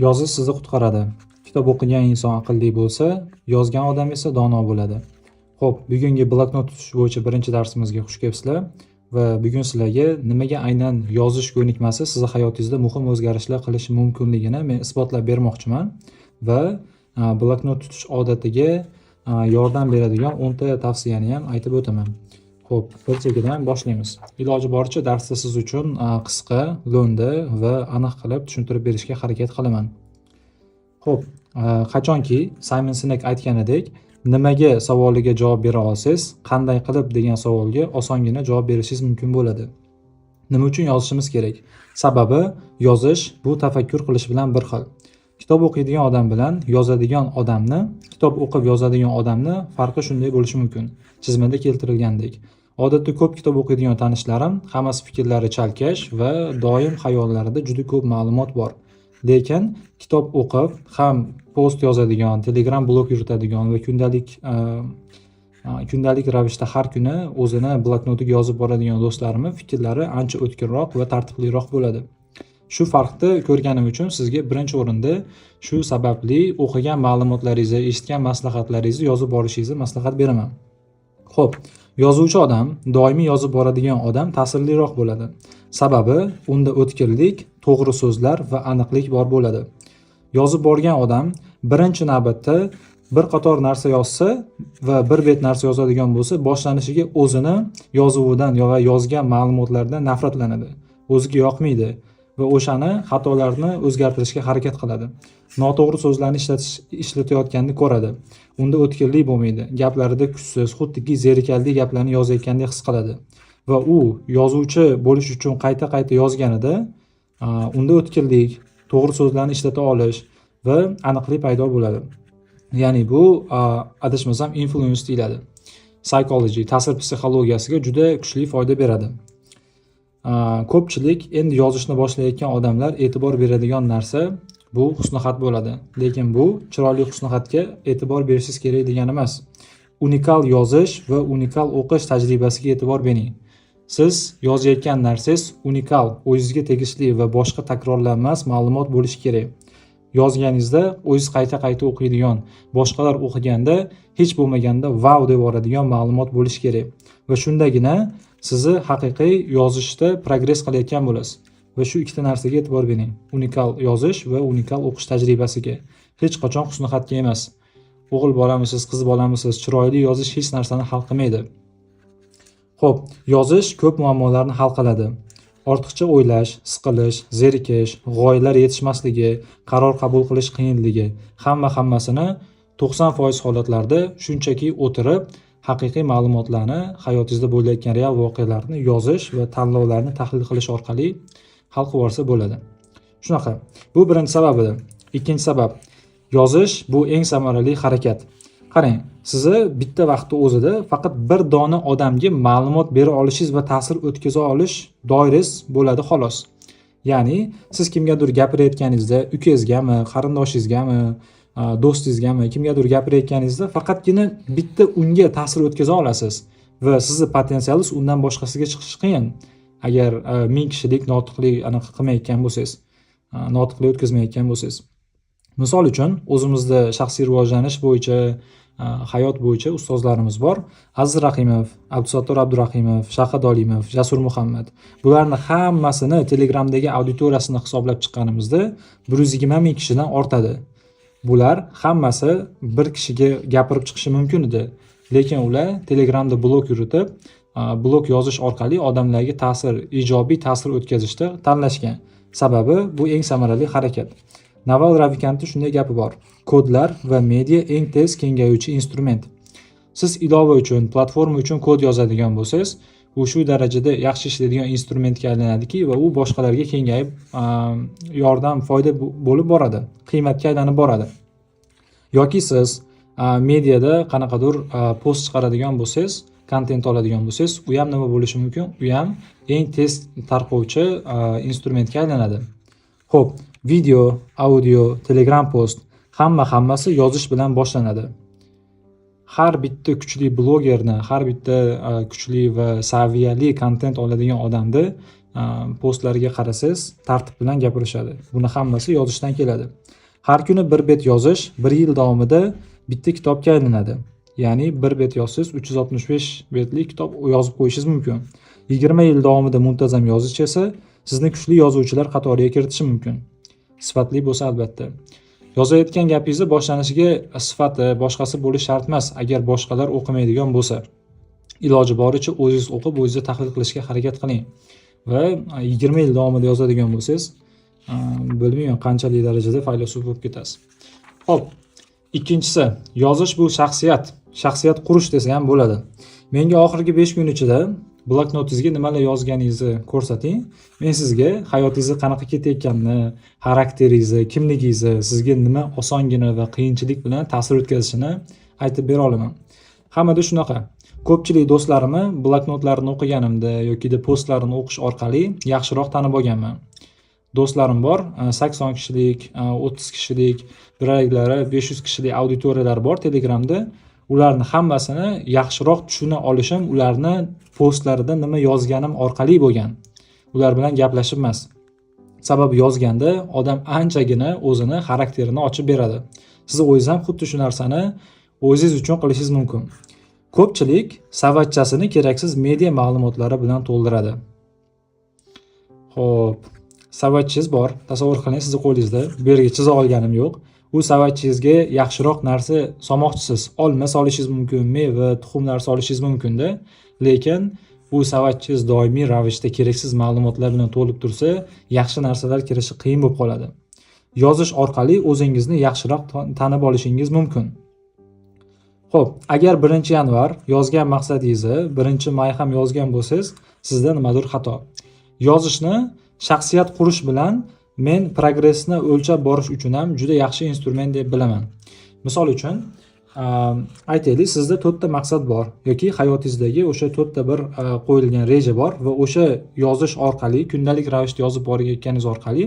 Yozish sizni qutqaradi. Kitob o'qigan inson aqlli bo'lsa, yozgan odam esa dono bo'ladi. Xo'p, bugungi bloknot tutish bo'yicha birinchi darsimizga xush kelibsizlar va bugun sizlarga nimaga aynan yozish ko'nikmasi sizni hayotingizda muhim o'zgarishlar qilishi mumkinligini men isbotlab bermoqchiman va bloknot tutish odatiga yordam beradigan 10 ta tavsiyani ham aytib o'taman. Xo'p, bir chekkadan boshlaymiz. Iloji boricha darsda siz uchun qisqa, lo'nda va aniq qilib tushuntirib berishga harakat qilaman. Xo'p, qachonki Simon Sinek aytganidek, nimaga savoliga javob bera olsangiz, qanday qilib degan savolga osongina javob berishingiz mumkin bo'ladi. Nima uchun yozishimiz kerak? Sababi yozish bu tafakkur qilish bilan bir xil. Kitob o'qiydigan odam bilan yozadigan odamni, kitob o'qib yozadigan odamni farqi shunday bo'lishi mumkin. Chizmada keltirilgandek. Odatda ko'p kitob o'qiydigan tanishlarim hammasi fikrlari chalkash va doim xayollarida juda ko'p ma'lumot bor. Lekin kitob o'qib ham post yozadigan, Telegram blog yuritadigan va kundalik ravishda har kuni o'zini bloknotiga yozib boradigan do'stlarimning fikrlari ancha o'tkirroq va tartibliroq bo'ladi. Shu farqni ko'rganim uchun sizga birinchi o'rinda shu sababli o'qigan ma'lumotlaringizni, eshitgan maslahatlaringizni yozib borishingizni maslahat beraman. Xo'p, yozuvchi odam, doimiy yozib boradigan odam ta'sirliroq bo'ladi. Sababi unda o'tkirlik, to'g'ri so'zlar va aniqlik bor bo'ladi. Yozib borgan odam birinchi navbatda bir qator narsa yozsa va bir bet narsa yozadigan bo'lsa, boshlanishiga o'zini yozuvidan va yozgan ma'lumotlardan nafratlanadi. O'ziga yoqmaydi va o'shani xatolarni o'zgartirishga harakat qiladi. Noto'g'ri so'zlarni ishlatayotganini ko'radi. Unda o'tkirlik bo'lmaydi. Gaplarida kuchsiz, xuddiki zerikarli gaplarni yozayotgandek his qiladi. Va u yozuvchi bo'lish uchun qayta-qayta yozganida, unda o'tkirlik, to'g'ri so'zlarni ishlata olish va aniqlik paydo bo'ladi. Ya'ni bu, adashmasam, influence deyiladi. Psychology, ta'sir psixologiyasiga juda kuchli foyda beradi. Ko'pchilik endi yozishni boshlayotgan odamlar e'tibor beradigan narsa bu husnixat bo'ladi. Lekin bu chiroyli husnixatga e'tibor berishingiz kerak degani emas. Unikal yozish va unikal o'qish tajribasiga e'tibor bering. Siz yozayotgan narsangiz unikal, o'zingizga tegishli va boshqa takrorlanmas ma'lumot bo'lishi kerak. Yozganingizda o'zingiz qayta-qayta o'qiydigan, boshqalar o'qiganda hech bo'lmaganda vau deb yuboradigan ma'lumot bo'lishi kerak. Va shundagina sizni haqiqiy yozishda progress qilayotgan bo'lasiz. Va shu ikkita narsaga e'tibor bering. Unikal yozish va unikal o'qish tajribasiga. Hech qachon husnixatga emas. O'g'il bolamisiz, qiz bolamisiz, chiroyli yozish hech narsani hal qilmaydi. Xo'p, yozish ko'p muammolarni hal qiladi. Ortiqcha o'ylash, siqilish, zerikish, g'oyalar yetishmasligi, qaror qabul qilish qiyinligi, hammasini 90% holatlarda shunchaki o'tirib haqiqiy ma'lumotlarni, hayotingizda bo'layotgan real voqealarni yozish va tanlovlarni tahlil qilish orqali hal qilib olsa bo'ladi. Shunaqa. Bu birinchi sabab edi. Ikkinchi sabab, yozish bu eng samarali harakat. Qarang, sizni bitta vaqtda o'zida faqat bir dona odamga ma'lumot bera olishingiz va ta'sir o'tkaza olish doirangiz bo'ladi xolos. Ya'ni siz kimgadir gapirayotganingizda, ukangizgami, qarindoshingizgami, do'stingizgami, kimgadir gapirayotganingizda faqatgina bitta unga ta'sir o'tkaza olasiz va sizni potensialingiz undan boshqasiga chiqishi qiyin. Agar 1000 kishilik notiqlik anaqa qilmayotgan bo'lsangiz, notiqlik o'tkazmayotgan bo'lsangiz. Misol uchun, o'zimizda shaxsiy rivojlanish bo'yicha, hayot bo'yicha ustozlarimiz bor. Aziz Rahimov, Abdusattor Abdurahimov, Shahid Olimov, Jasur Muhammad. Bularni hammasini Telegramdagi auditoriyasini hisoblab chiqqanimizda 120 ming kishidan ortadi. Bular hammasi bir kishiga gapirib chiqishi mumkin edi. Lekin ular Telegramda blog yuritib, blog yozish orqali odamlarga ijobiy ta'sir o'tkazishni tanlashgan. Sababi bu eng samarali harakat. Naval Ravikantning shunday gapi bor. Kodlar va media eng tez kengayuvchi instrument. Siz ilova uchun, platforma uchun kod yozadigan bo'lsangiz, u shu darajada yaxshi ishlaydigan instrumentga aylanadiki va u boshqalarga kengayib, yordam, foyda bo'lib boradi, qiymatga aylanib boradi. Yoki siz mediada qanaqadir post chiqaradigan bo'lsangiz, kontent oladigan bo'lsangiz, u ham nima bo'lishi mumkin? U ham eng tez tarqovchi instrumentga aylanadi. Xo'p, video, audio, Telegram post hammasi yozish bilan boshlanadi. Har bitta kuchli blogerni, har bitta kuchli va saviyali kontent oladigan odamni Postlariga qarasangiz, tartib bilan gapirishadi. Buni hammasi yozishdan keladi. Har kuni bir bet yozish bir yil davomida bitta kitobga aylanadi. Ya'ni bir bet yozsangiz 365 betlik kitob yozib qo'yishingiz mumkin. 20 yil davomida muntazam yozish esa sizni kuchli yozuvchilar qatoriga kiritishi mumkin. Sifatli bo'lsa albatta. Yozayotgan gapingizni boshlanishiga sifati boshqasi bo'lishi shart emas, agar boshqalar o'qimaydigan bo'lsa. Iloji boricha o'zingiz o'qib, o'zingizni tahlil qilishga harakat qiling. Va 20 yil davomida yozadigan bo'lsangiz, bilmayman qanchalik darajada faylasuf bo'lib ketasiz. Xo'p, ikkinchisi, yozish bu shaxsiyat, shaxsiyat qurish desa ham bo'ladi. Menga oxirgi 5 kun ichida bloknotingizga nimalar yozganingizni ko'rsating. Men sizga hayotingizni qanaqa ketayotganini, xarakteringizni, kimligingizni, sizga nima osongina va qiyinchilik bilan ta'sir o'tkazishini aytib bera olaman. Hammada shunaqa. Ko'pchilik do'stlarimni bloknotlarini o'qiganimda yoki postlarini o'qish orqali yaxshiroq tanib olganman. Do'stlarim bor, 80 kishilik, 30 kishilik, biraliklari 500 kishilik auditoriyalar bor Telegramda. Ularni hammasini yaxshiroq tushuna olishim ularni postlarida nima yozganim orqali bo'lgan. Ular bilan gaplashib emas. Sababi yozganda odam anchagina o'zini xarakterini ochib beradi. Siz o'zingiz ham xuddi shu narsani o'zingiz uchun qilishingiz mumkin. Ko'pchilik savatchasini keraksiz media ma'lumotlari bilan to'ldiradi. Xo'p, savatchingiz bor. Tasavvur qiling, sizni qo'lingizda. Bu yerga chiza olganim yo'q. U savatchingizga yaxshiroq narsa solmoqchisiz. Olma solishingiz mumkin, meva, tuxumlar solishingiz mumkin-da. Lekin u savatchingiz doimiy ravishda keraksiz ma'lumotlar bilan to'lib tursa, yaxshi narsalar kirishi qiyin bo'lib qoladi. Yozish orqali o'zingizni yaxshiroq tanib olishingiz mumkin. Xo'p, agar 1-yanvar yozgan maqsadingizni 1-may ham yozgan bo'lsangiz, sizda nimadir xato. Yozishni shaxsiyat qurish bilan men progressni o'lchab borish uchun ham juda yaxshi instrument deb bilaman. Misol uchun, aytaylik, sizda 4 ta maqsad bor yoki hayotingizdagi o'sha 4 ta bir qo'yilgan reja bor va o'sha yozish orqali kundalik ravishda yozib borayotganingiz orqali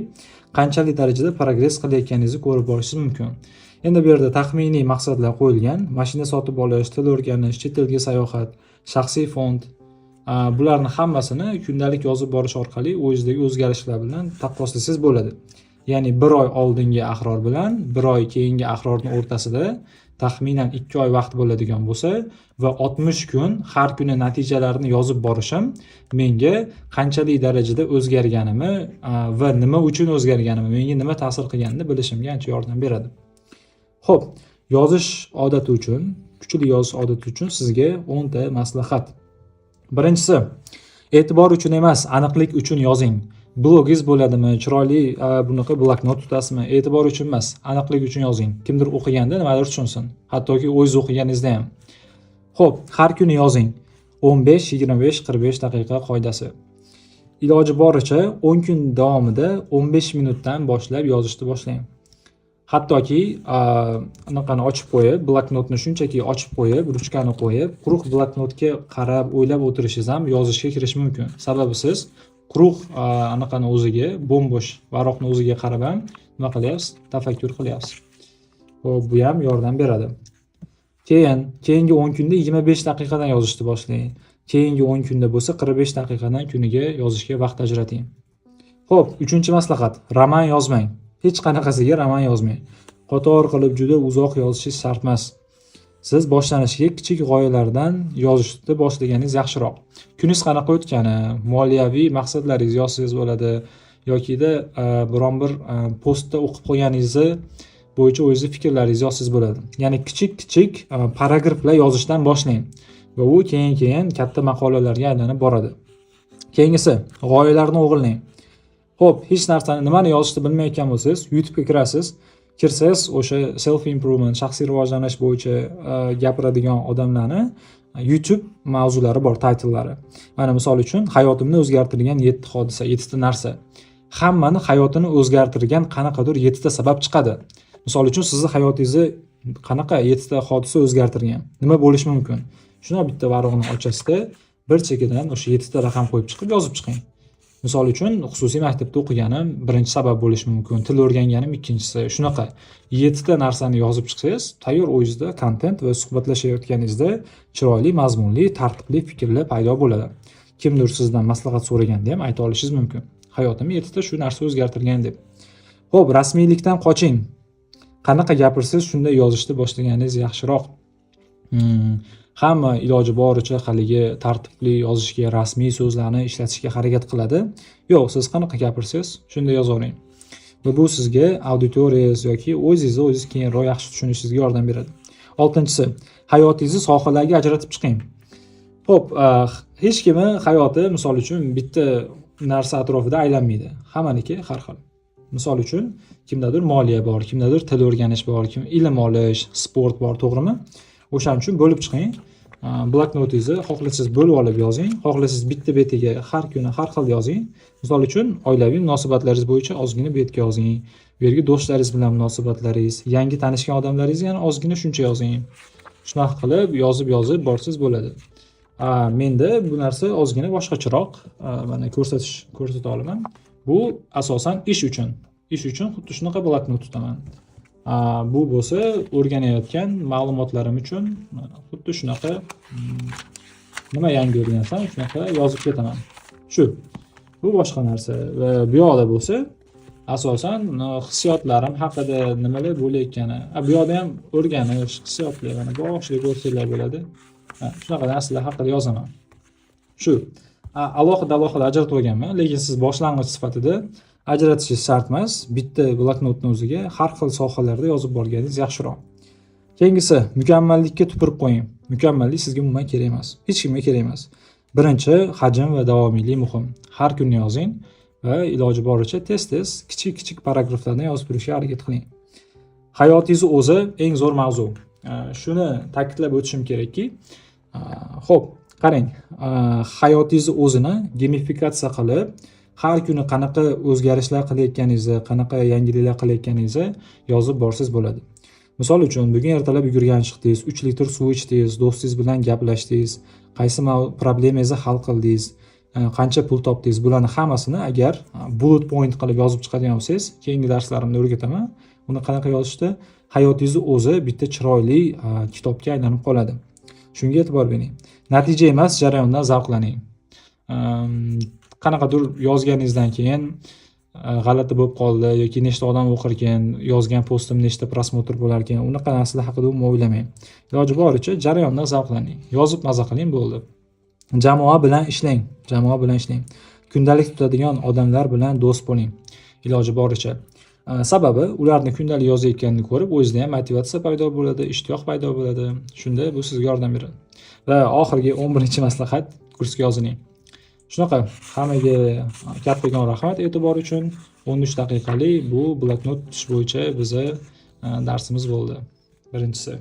qanchalik darajada progress qilayotganingizni ko'rib borishingiz mumkin. Endi bu yerda taxminiy maqsadlar qo'yilgan: mashina sotib olish, til o'rganish, chet elga sayohat, shaxsiy fond. Bularni hammasini kundalik yozib borish orqali o'zingizdagi o'zgarishlar bilan taqqoslasangiz bo'ladi. Ya'ni bir oy oldingi Ahror bilan bir oy keyingi Ahrorning o'rtasida taxminan 2 oy vaqt bo'ladigan bo'lsa va 60 kun har kuni natijalarini yozib borishim menga qanchalik darajada o'zgarganimni va nima uchun o'zgarganimni, menga nima ta'sir qilganini bilishimga ancha yordam beradi. Xo'p, yozish odati uchun, kuchli yozish odati uchun sizga 10 ta maslahat. Birinchisi, e'tibor uchun emas, aniqlik uchun yozing. Blogingiz bo'ladimi, chiroyli bunaqa bloknot tutasizmi, e'tibor uchun emas, aniqlik uchun yozing. Kimdir o'qiganda nimadir tushunsin, hattoki o'zingiz o'qiganingizda ham. Xo'p, har kuni yozing. 15, 25, 45 daqiqa qoidasi. Iloji boricha 10 kun davomida 15 minutdan boshlab yozishni boshlang. Hattoki anaqani ochib qo'yib, bloknotni shunchaki ochib qo'yib, ruchkani qo'yib, quruq bloknotga qarab o'ylab o'tirishingiz ham yozishga kirish mumkin. Sababi siz quruq anaqani o'ziga, bo'm-bo'sh varaqni o'ziga qarab ham nima qilyapsiz? Tafakkur qilyapsiz. Xo'p, bu ham yordam beradi. Keyin keyingi 10 kunda 25 daqiqadan yozishni boshlang. Keyingi 10 kunda bo'lsa 45 daqiqadan kuniga yozishga vaqt ajrating. Xo'p, 3-maslahat, roman yozmang. Hech qanaqasiga roman yozmang. Qator qilib juda uzoq yozishingiz shart emas. Siz boshlanishiga kichik g'oyalardan yozishni boshlaganingiz yaxshiroq. Kuningiz qanaqa o'tgani, moliyaviy maqsadlaringizni yozsangiz bo'ladi yokida biron bir postda o'qib qo'yganingizni bo'yicha o'zingizni fikrlaringizni yozsangiz bo'ladi. Ya'ni kichik-kichik paragraflar yozishdan boshlang va u keyin-keyin katta maqolalarga aylanib boradi. Keyingisi, g'oyalarni o'g'irlang. Xo'p, hech narsani, nimani yozishni bilmayotgan bo'lsangiz, YouTube'ga kirasiz. Kirsangiz, o'sha self improvement, shaxsiy rivojlanish bo'yicha gapiradigan odamlarni YouTube mavzulari bor, titllari. Mana misol uchun, hayotimni o'zgartirgan 7 hodisa, 7 ta narsa. Hammani hayotini o'zgartirgan qanaqadir 7 ta sabab chiqadi. Misol uchun, sizni hayotingizni qanaqa 7 ta hodisa o'zgartirgan? Nima bo'lishi mumkin? Shuni bitta varog'ini ochasizda, bir chekkadan o'sha 7 ta raqam qo'yib chiqib yozib chiqing. Misol uchun, xususiy maktabda o'qiganim birinchi sabab bo'lishi mumkin, til o'rganganim ikkinchisi. Shunaqa 7 ta narsani yozib chiqsangiz, tayyor o'zingizda kontent va suhbatlashayotganingizda chiroyli, mazmunli, tartibli fikrlar paydo bo'ladi. Kimdir sizdan maslahat so'raganda ham ayta olishingiz mumkin. Hayotimni 7 ta shu narsa o'zgartirgan deb. Xo'p, rasmiylikdan qoching. Qanaqa gapirsangiz shunday yozishni boshlaganingiz yaxshiroq. Hamma iloji boricha haligi tartibli yozishga, rasmiy so'zlarni ishlatishga harakat qiladi. Yo'q, siz qanaqa gapirsangiz shunday yozavering. Va bu sizga auditoriyangiz yoki o'zingizni o'zingiz keyinroq yaxshi tushunishingizga yordam beradi. 6-chisi, hayotingizni sohalarga ajratib chiqing. Xo'p, hech kimni hayoti misol uchun bitta narsa atrofida aylanmaydi. Hammaniki har xil. Misol uchun, kimdadir moliya bor, kimdadir til o'rganish bor, kim ilm olish, sport bor, to'g'rimi? O'shaning uchun bo'lib chiqing. Bloknotingizni xohlasangiz bo'lib olib yozing, xohlasangiz bitta betiga har kuni har xil yozing. Misol uchun, oilaviy munosabatlaringiz bo'yicha ozgina bu yerga yozing. Bu yerga do'stlaringiz bilan munosabatlaringiz, yangi tanishgan odamlaringiz yana ozgina shuncha yozing. Shunaqa qilib yozib-yozib borsangiz bo'ladi. Menda bu narsa ozgina boshqacharoq, mana ko'rsata olaman. Bu asosan ish uchun. Ish uchun xuddi shunaqa bloknot tutaman. Bu bo'lsa o'rganayotgan ma'lumotlarim uchun xuddi shunaqa nima yangi o'rgansam shunaqa yozib ketaman. Shu. Bu boshqa narsa. Va bu yoqda bo'lsa asosan hissiyotlarim haqida nimalar bo'layotgani. Bu yoqda ham o'rganish, hissiyotlar, mana boshida ko'rsanglar bo'ladi. Shunaqa narsalar haqida yozaman. Shu. Alohida alohida ajratib olganman, lekin siz boshlang'ich sifatida ajratishingiz shart emas. Bitta bloknotni o'ziga har xil sohalarda yozib borganingiz yaxshiroq. Keyingisi, mukammallikka tupurib qo'ying. Mukammallik sizga umuman kerak emas. Hech kimga kerak emas. Birinchi, hajm va davomiylik muhim. Har kuni yozing va iloji boricha tez-tez kichik-kichik paragraflardan yozib turishga harakat qiling. Hayotingiz o'zi eng zo'r mavzu. Shuni ta'kidlab o'tishim kerakki, xo'p, qarang, hayotingizni o'zini gamifikatsiya qilib, har kuni qanaqa o'zgarishlar qilayotganingizni, qanaqa yangiliklar qilayotganingizni yozib borsangiz bo'ladi. Misol uchun, bugun ertalab yugurgan chiqdingiz, 3 litr suv ichdingiz, do'stingiz bilan gaplashdingiz, qaysi problemingizni hal qildingiz, qancha pul topdingiz, bularni hammasini agar bullet point qilib yozib chiqadigan bo'lsangiz, keyingi darslarimda o'rgataman. Uni qanaqa yozishni, hayotingizni o'zi bitta chiroyli kitobga aylanib qoladi. Shunga e'tibor bering. Natija emas, jarayondan zavqlaning. Qanaqadir yozganingizdan keyin g'alati bo'lib qoldi yoki nechta odam o'qirkan, yozgan postim nechta prosmotr bo'larkan, unaqa narsalar haqida umuman o'ylamang. Iloji boricha jarayondan zavqlaning. Yozib maza qiling, bo'ldi. Jamoa bilan ishlang, jamoa bilan ishlang. Kundalik tutadigan odamlar bilan do'st bo'ling. Iloji boricha. Sababi ularni kundalik yozayotganini ko'rib, o'zida ham motivatsiya paydo bo'ladi, ishtiyoq paydo bo'ladi. Shunda bu sizga yordam beradi. Va oxirgi 11-maslahat, kursga yoziling. Shunaqa, hammaga kattakon rahmat e'tibor uchun. 13 daqiqalik bu bloknot tutish bo'yicha bizni darsimiz bo'ldi. Birinchisi.